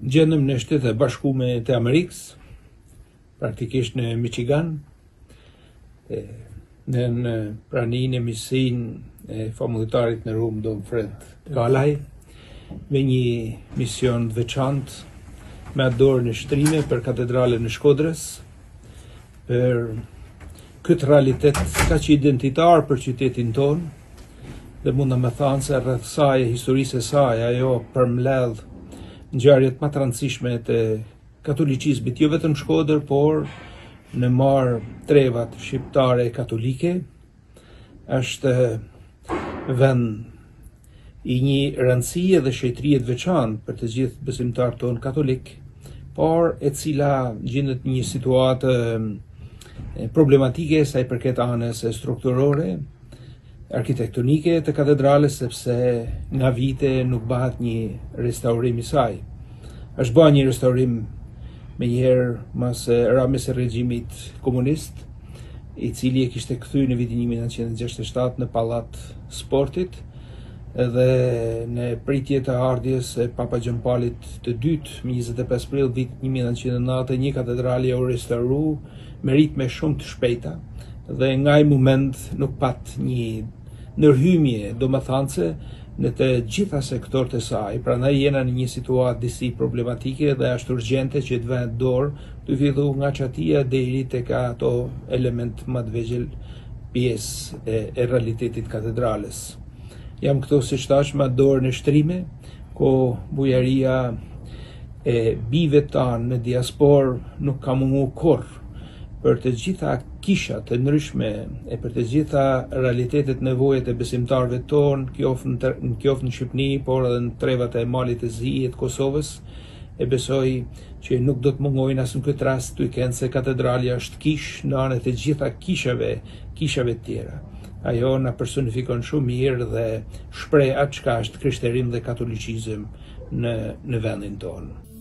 Gjendem në Shtetet e Bashkume të Amerikës, praktikisht në Michigan, në në praninë e miqësinë e famullitarit të nderum Dom Fred Kalaj, me një mision të veçantë, me atë dorë në shtrime për katedralen e Shkodrës, për këtë realitet kaq identitar për qytetin tonë, dhe mund me thanë se rreth saj e historisë së saj, ajo përmbledh ngjarjet më të rëndësishme të katolicizmit, jo vetëm në Shkodër, por në marë trevat shqiptare katolike, është vend i një rëndësie dhe shenjtërie të veçantë për të gjithë besimtarët tonë katolik, por e cila gjendet në një situatë problematike sa i përket anës strukturore, arkitektonike të katedrales sepse nga vite nuk bëhet një restaurim i saj. Është bërë një restaurim menjëherë mas ramjes së regjimit komunist, i cili e kishte kthy në vitin 1967 në pallat sportit dhe në pritje të ardhjes së Papa Gjon Palit të dytë më 25 prill vitit 1991 katedralja u restauru me ritme shumë të shpejta dhe nga ai moment nuk pat një ndërhymje domethënëse në të gjitha sektorët e saj, prandaj jena në një situatë disi problematike dhe është urgjente që të vëhet dorë të fillu nga çatia deri tek ato element më të vegjël pjesë e, e realitetit katedrales. Jam këtu siç thashë me dorë në shtrime, ku bujaria e bijve tanë në diasporë nuk ka mungu kurrë për të gjitha kishat e ndryshme e për të gjitha realitetet nevojat e besimtarëve tonë, qoftë në qoftë në Shqipëni, por edhe në trevat e Malit të Zi e të Kosovës, e besoj që nuk do të mungojnë as në këtë rast, tuj qenë se katedralja është kishë në anët e gjitha kishave, kishave të tjera. Ajo na personifikon shumë mirë dhe shpreh atë çka është krishterim dhe katolicizëm në në vendin tonë.